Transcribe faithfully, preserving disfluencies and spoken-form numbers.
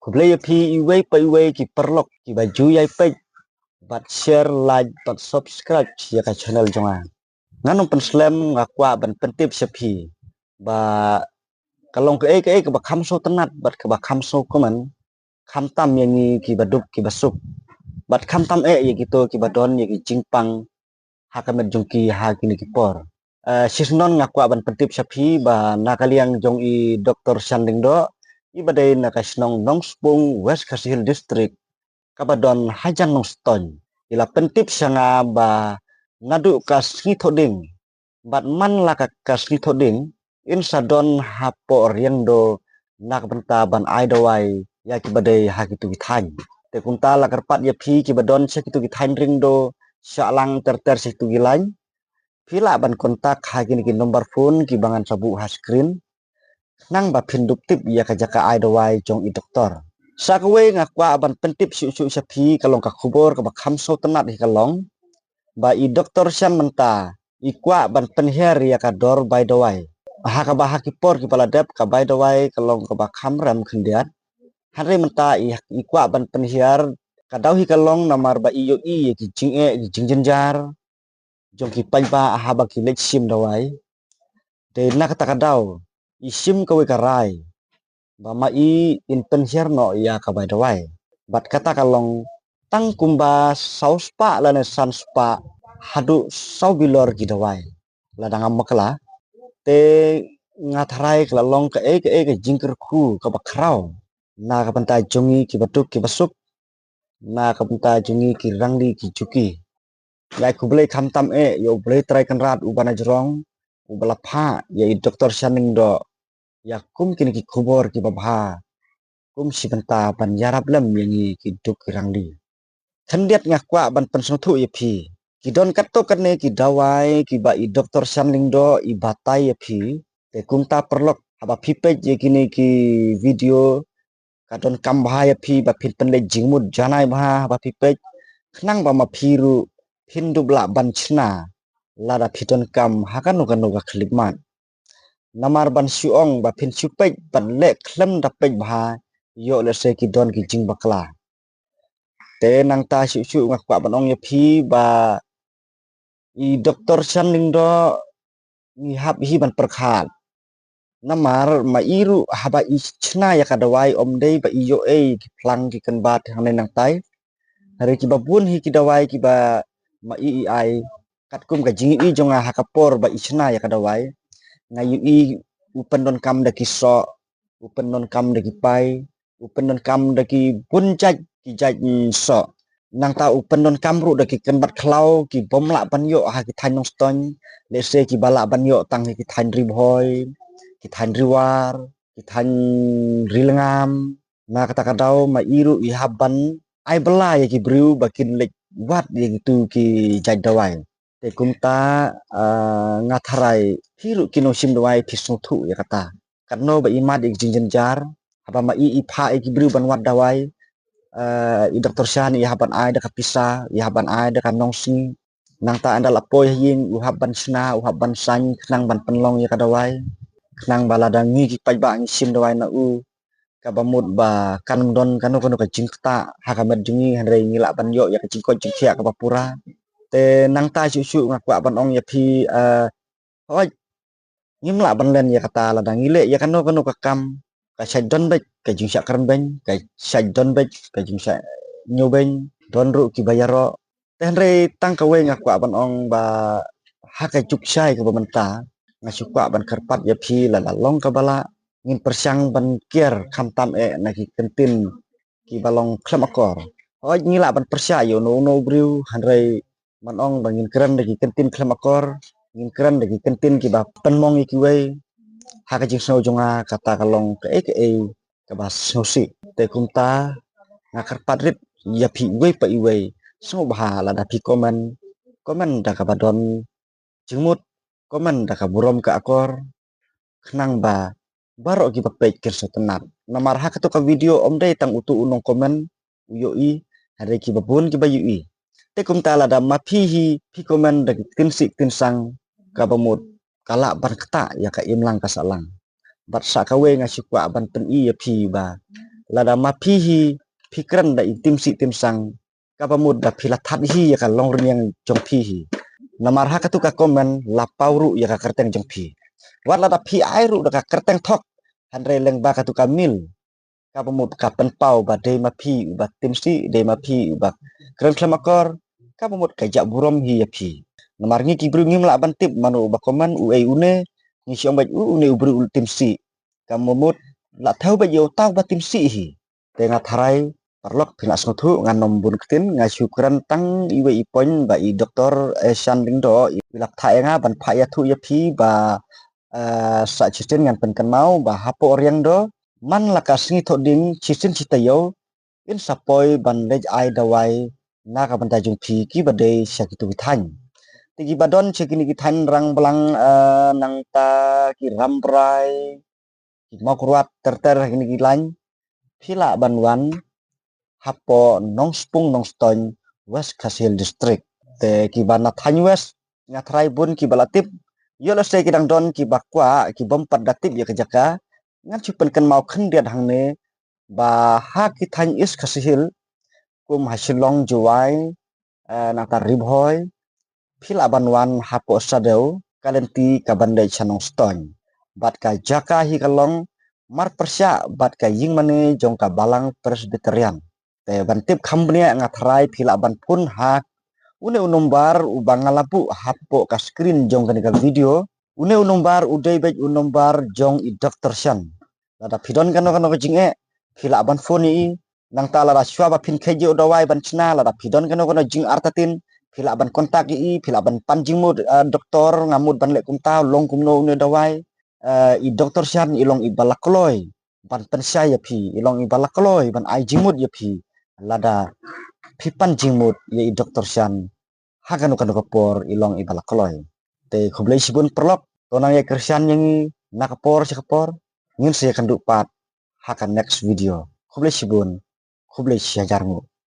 Khublei ïa phi iwei pa iwei ki paralok kiba ju ïai peit bad share, like bad subscribe ïa ka channel jong nga. Ngan ym pynslem, nga kwah ban pyntip sha phi ba ka long kaei kaei kaba kham sngewtynnat bad kaba kham sngewkmen, khamtam ïa ngi kiba duk kiba suk bad khamtam eh ïa kito kiba don ïa ki jingpang ha ka met jong ki ha kine ki por. Eh, shisnong nga kwah ban pyntip sha phi ba na ka liang jong i Doktor Shan Lyngdoh, iba dei na ka shnong Nongspung, West Khasi Hills District, kaba don hajan Nongstoiñ, i la pyntip sha nga ba naduh ka sngi Thohdieng bad man la ka, ka sngi Thohdieng, in sa don hapoh Riangdo na ka bynta ban ai dawai ïa kiba dei ha kito ki thaiñ. Te kumta la kyrpad ïa phi kiba don sha kito ki thaiñ Riangdo, shah lang ter ter sha kito ki line, phi lah ban contact ha kine ki number phone kiba ngan sa buh ha screen, khnang ba phin dup tip ïa ka jaka ai dawai jong i doktor. Sa kawei nga kwah ban pyntip shuh shuh sha phi, ka long ka khubor kaba kham sngewtynnat hi ka long ba i Doktor Shan mynta i kwah ban pynhiar ïa ka dor bai dawai. Ha kaba ha ki por kiba la dep ka bai dawai ka long kaba kham rem khyndiat. Hynrei mynta i, i kwah ban pynhiar, ka daw hi ka long namar ba i ïohi ïa ki jingeh, ki jingjynjar jong ki paidbah haba ki leit shim dawai. Te na kata ka daw i shim kawei ka rai ba ma i in pynhiar noh ïa ka bai dawai. Bad kata ka long tang kumba saw spah lane san spah haduh saw bilor ki dawai. Lada ngam bakla, te nga tharai ka la long kaei kaei ka jingkyrkhu kaba khraw na ka bynta jong ngi kiba duk kiba suk, na ka bynta jong ngi ki rangli ki juki. Nga ai khublei khamtam eh ïa U Blei Trai Kynrad uba na jrong, uba la phah ïa i Doktor Shan Lyngdoh ïa kum kine ki khubor kiba bha, kum shi bynta ban ïarap lem ïa ngi ki duk ki rangli. Khyndiat nga kwah ban pynsngewthuh ïa phi, ki don katto katne ki dawai kiba i Doktor Shan Lyngdoh i batai ïa phi. Te kumta paralok, haba phi peit ïa kine ki video, ka donkam bha ïa phi ba phin pynleit jingmut janai bha haba phi peit, khnang ba ma phi ruh phin dup lah ban shna lada phi donkam ha kano kano ka khyllipmat. Namar ban shu ong ba phin shu peit ban leh khlem da peit bha, ïoh lehse ki don ki jingbakla. Te nangta shuh shuh nga kwah ban ong ïa phi ba i Doktor Shan Lyngdoh ngi hap hi ban pyrkhat. Namar ma i ruh haba i shna ïa ka dawai ym dei ba i ïoh ei ki phlang ki kynbat hangne nangtai. Hynrei kiba bun hi ki dawai kiba ma i i ai, katkum ka jingïohi jong nga ha ka por ba i shna ïa ka dawai, nga ïohi u pyndonkam da ki soh, u pyndonkam da ki pai, u pyndonkam da ki bun jait ki jait, mm, soh. Nangta u pyndonkam ruh da ki kynbat khlaw ki bym lah ban ïoh ha ki thaiñ Nongstoiñ, lehse kiba lah ban ïoh tang ha ki thaiñ Ri Bhoi, ki thaiñ Ri War, ki thaiñ Ri Lyngngam. Na kata ka daw ma i ruh i hap ban ai bylla ïa ki briew ba kin leit wad ïa kitu ki jait dawai. Te kumta, ah, nga tharai phi ruh ki nongshim dawai phi sngewthuh ïa kata. Katno ba i mad ïa ki jingjynjar, haba ma i i phah ïa ki briew ban wad dawai, ah, i Doktor Shan i hap ban ai da ka pisa, i hap ban ai da ka nongsngi. Nangta ynda la poi ha ïing u hap ban shna, u hap ban sain khnang ban pynlong ïa ka dawai. Khnang ba lada ngi ki paidbah ngi shim dawai na u, kaba mut ba kan ym don kano kano ka jingktah ha ka met jong ngi, hynrei ngi lah ban ïoh ïa ka jingkoit jingkhiah kaba pura. Te nangta shuh shuh nga kwah ban ong ïa phi, eh, hooid, ngim lah ban len ïa kata, lada ngi leh ïa kano kano ka kam, ka shait don beit ka jingshah kren beiñ, ka shait don beit ka jingshah ñiew beiñ, don ruh kiba ïaroh. Te hynrei tang kawei nga kwah ban ong ba ha ka juk shai kaba mynta, nga shu kwah ban kyrpad ïa phi, lada long kaba lah, ngin pyrshang ban kiar khamtam eh na ki kyntien kiba long khlem akor. Hooid, ngi lah ban pyrshah ïa uno uno u briew, hynrei ban ong ba ngin kren da ki kyntien khlem akor, ngin kren da ki kyntien kiba pynmong ïa kiwei, ha ka jingsngew jong nga kata ka long kaei kaei kaba sngewsih. Te kumta nga kyrpad rit ïa phi iwei pa iwei, sngewbha lada phi comment, comment da kaba don jingmut, comment da ka burom ka akor, khnang ba baroh kiba peit kin sngewtynnat. Namar ha kato ka video ym dei tang uto u nongcomment u ïohi, hynrei kiba bun kiba ïohi. Te kumta lada ma phi hi phi comment da ki ktien sih ktien sang kaba mut ka lah ban ktah ïa ka imlang ka sahlang. Bad sa kawei nga shu kwah ban pyni ïa phi ba Lada ma phi hi phi kren da i tim sih tim sang, kaba mut da phi la that hi ïa ka long rynïeng jong phi hi. Namar ha katu ka comment la paw ruh ïa ka kyrteng jong phi. Wat lada phi ai ruh da ka kyrteng thok, hynrei lyngba katu ka mil, kaba mut ka pynpaw ba dei ma phi uba tim sih, dei ma phi uba kren khlem akor, kaba mut ka jah burom hi ïa phi. Namar ngi ki briew ngim lah ban tip mano uba comment, u ei une, ngi shu ong beit u une u briew u tim sih. Kaba mut la thew beit ïa uta uba tim sih hi. Te nga tharai paralok phin lah sngewthuh, ngan ym bun ktien, nga shu kren tang iwei i point ba i Doktor, eh, Shan Lyngdoh i la phah ïa nga ban phah ïathuh ïa phi ba, eh, sa shisien ngan pynkynmaw ba hapoh Riangdo man la ka sngi Thohdieng shisien shi taïew, yn sa poi ban leit ai dawai na ka bynta jong phi kiba dei sha kitu ki thaiñ. Te kiba don sha kine ki thaiñ Rangblang, eh, nangta ki Rambrai, ki Mawkyrwat ter ter ha kine ki lain, phi lah ban wan hapoh Nongspung Nongstoiñ, West Khasi Hills District. Te kiba na thaiñ West, nga tharai bun kiba la tip, ïoh lehse ki dang don kiba kwah, ki bym pat da tip ïa ka jaka, ngan shu pynkynmaw khyndiat hangne ba ha ki thaiñ East Khasi Hills kum ha Shillong, Jowai, eh, nangta Ri Bhoi, phi lah ban wan hapoh Sadew, ka lynti ka ban leit sha Nongstoiñ. Bad ka jaka hi ka long marpyrshah bad ka ïingmane jong ka Balang Presbyterian. Te ban tip kham bniah nga tharai phi lah ban phone ha une u nombar uba nga la buh hapoh ka screen jong kane ka video. Une u nombar u dei beit u nombar jong i Doktor Shan. Lada phi don kano kano ka jingeh, phi lah ban phone ïa i. Nangta lada shuwa ba phin kheit ïa u dawai ban shna, lada phi don kano kano jingartatien, phi lah ban contact ïa i, phi lah ban pan jingmut, eh, doktor, nga mut ban leh kumta, long kumno une u dawai. Eh, i Doktor Shan i long iba la kloi ban pynshai ïa phi, i long iba la kloi ban ai jingmut ïa phi. Lada phi pan jingmut ïa i Doktor Shan ha kano kano ka por, i long iba la kloi. Te khublei shibun paralok, to nang ïa kyrshan ïa ngi na ka por sha ka por, ngin sa ïakynduh pat ha ka next video. Khublei shibun, khublei shihajar nguh.